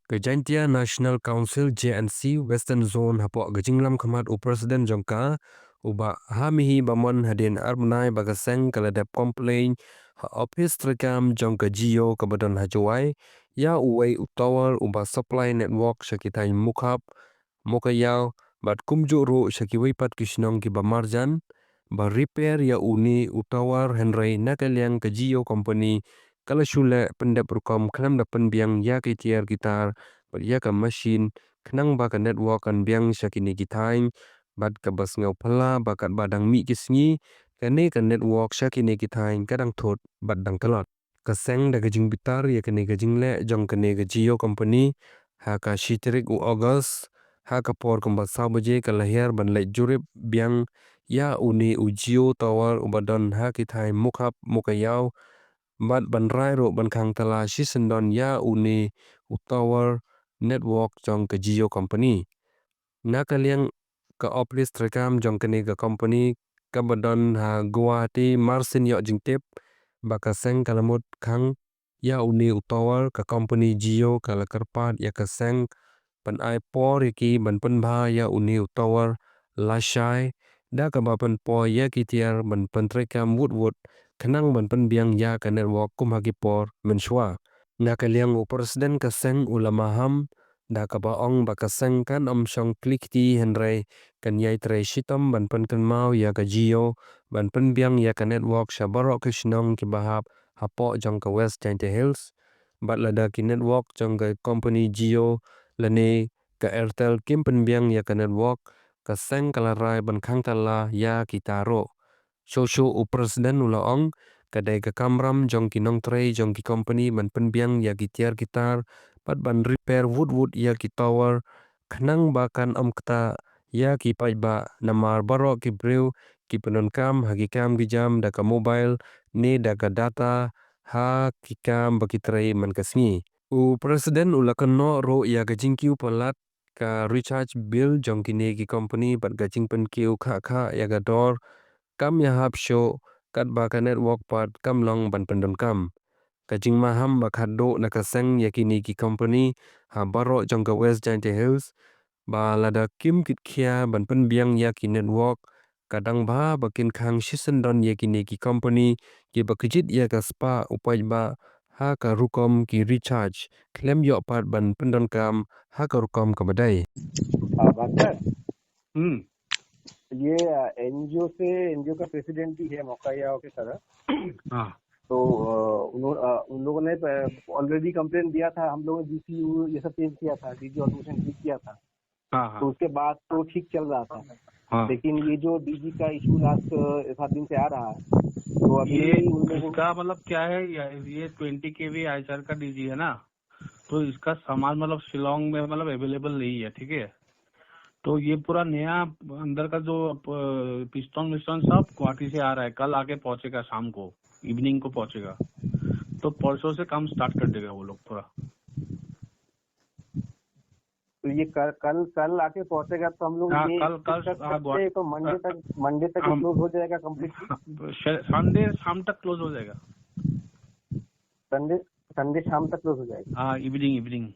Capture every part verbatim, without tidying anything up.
Ka Jaintia National Council, J N C, Western Zone, hapoh ka jinglam khmat u President jong ka, u Bah Hamihi Bamon, hadien ar bnai ba ka seng ka la dep complain ha office treikam jong ka Jio kaba don ha Jowai, ïa uwei u tower uba supply network sha ki thaiñ Mukhap, Mowkaiaw, bad kumjuh ruh sha kiwei pat ki shnong kiba marjan, ba repair ïa une u tower, hynrei na ka liang ka Jio Company ka la shu leh pyndep rukom khlem da pynbiang ïa ki tiar ki tar bad ïa ka machine, khnang ba ka network kan biang sha kine ki thaiñ, bad kaba sngewphylla ba katba dang mih ki sngi, kane ka network sha kine ki thaiñ ka dang thut bad dang tlot. Ka seng da ka jingbitar ïa kane ka jingleh jong kane ka Jio Company, ha ka shi tarik u August, ha ka por kumba saw baje ka la hiar ban leit jurip biang ïa une u Jio tower uba don ha ki thaiñ Mukhap, Mowkaiaw, bad ban rai ruh ban khang tala shisyndon ïa une u tower network jong ka Jio Company. Na ka liang ka office treikam jong kane ka company kaba don ha Guwahati mar sien ïoh jingtip ba ka seng ka la mut khang ïa une u tower, ka company Jio ka la kyrpad ïa ka seng ban ai por ïa ki ban pynbha ïa une u tower lashai, da kaba pynpoi ïa ki tiar ban pyntreikam wut wut, khnang ban pynbiang ïa ka network kum ha ki por mynshuwa. Na ka liang u President ka seng u la maham, da kaba ong ba ka seng kan ym shong kli kti, hynrei kan ïai trei shitom ban pynkynmaw ïa ka Jio ban pynbiang ïa ka network sha baroh ki shnong kiba hap hapoh jong ka West Jaintia Hills. Bad lada ki network jong ka company Jio lane ka Airtel kim pynbiang ïa ka network, ka seng ka la rai ban khang tala ïa kita ruh. Shuh shuh u President u la ong, ka dei ka kamram jong ki nongtrei jong ki company ban pynbiang ïa ki tiar ki tar bad ban repair wut wut ïa ki tower, khnang ba kan ym ktah ïa ki paidbah, namar baroh ki briew ki pyndonkam ha ki kam ki jam da ka mobile ne da ka data ha ki kam ba ki trei man ka sngi. U President u la kynnoh ruh ïa ka jingkiew palat ka recharge bill jong kine ki company bad ka jingpynkiew khah khah ïa ka dor kam ïahap shuh, katba ka network pat kam long ban pyndonkam. Ka jingmaham ba khatduh na ka seng ïa kine ki company ha baroh jong ka West Jaintia Hills, ba lada kim kit khia ban pynbiang ïa ki network, ka dang bha ba kin khang shisyndon ïa kine ki company kiba kjit ïa ka spah u paidbah ha ka rukom ki recharge, khlem ïoh pat ban pyndonkam ha ka rukom kaba dei. हाँ, भास्कर। हम्म। ये, अ, एनजीओ से, एनजीओ का प्रेसिडेंट भी है मौकायाव की तरह। हाँ। तो, अ, उन्हों-, अ, उन लोगों ने, अ, ऑलरेडी कंप्लेंट दिया था, हम लोगों ने डीसीयू ये सब चेंज किया था, डीजी ऑटोमेशन ठीक किया था। हाँ, हाँ। तो उसके बाद तो ठीक चल रहा था। हाँ। लेकिन ये जो डीजी का इशू लास्ट, अ, सात दिन से आ रहा है, तो अभी ये उन लोगों इसका मतलब क्या है, ये, ये ट्वेंटी केवी आईएसआर का डीजी है ना, तो इसका सामान मतलब शिलोंग में मतलब अवेलेबल नहीं है, ठीक है? तो ये पूरा नया अंदर का जो, अ, पिस्टन विस्टन सब गुवाहाटी से आ रहा है, कल आके पहुंचेगा शाम को, इवनिंग को पहुंचेगा। तो परसों से काम स्टार्ट कर देगा वो लोग पूरा। तो ये कल, कल, कल आके पहुंचेगा तो हम लोग हाँ, ये कल, कल, expect कर हाँ, सकते हैं, तो मंडे अ, तक, मंडे तक हम क्लोज हो जाएगा कंप्लीटली? हाँ, श-, संडे शाम तक क्लोज हो जाएगा। संडे, संडे शाम तक क्लोज हो जाएगा? हाँ, इवनिंग, इवनिंग।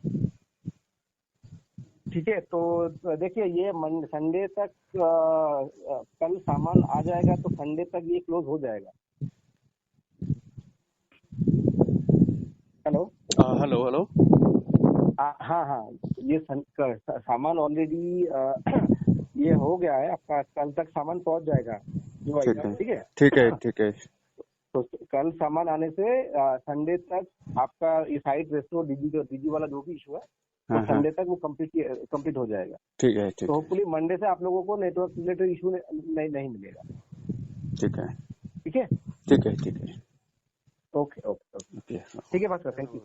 ठीक है, तो देखिए, ये मन-, संडे तक, अ, अ, कल सामान आ जाएगा, तो संडे तक ये क्लोज हो जाएगा। हेलो? अ, हेलो, हेलो। आ, हाँ, हाँ, ये सन-, क-, सा-, सामान ऑलरेडी, अ, ये हो गया है आपका, कल तक सामान पहुंच जाएगा, जो ठीक आइटम, है। ठीक है? ठीक है, हाँ। ठीक है। तो कल सामान आने से, अ, संडे तक आपका ये साइट रेस्टोर डीजी जो, डीजी वाला जो भी इशू है, तो हाँ, हाँ। संडे तक वो कंप्लीट, कंप्लीट हो जाएगा। ठीक है, ठीक तो है। होपफुली मंडे से आप लोगों को नेटवर्क रिलेटेड इशू नहीं, नहीं, नहीं मिलेगा। ठीक है। ठीक है? ठीक है, ठीक है। ओके, ओके, ओके। ओके, हाँ। ठीक है भास्कर, थैंक यू।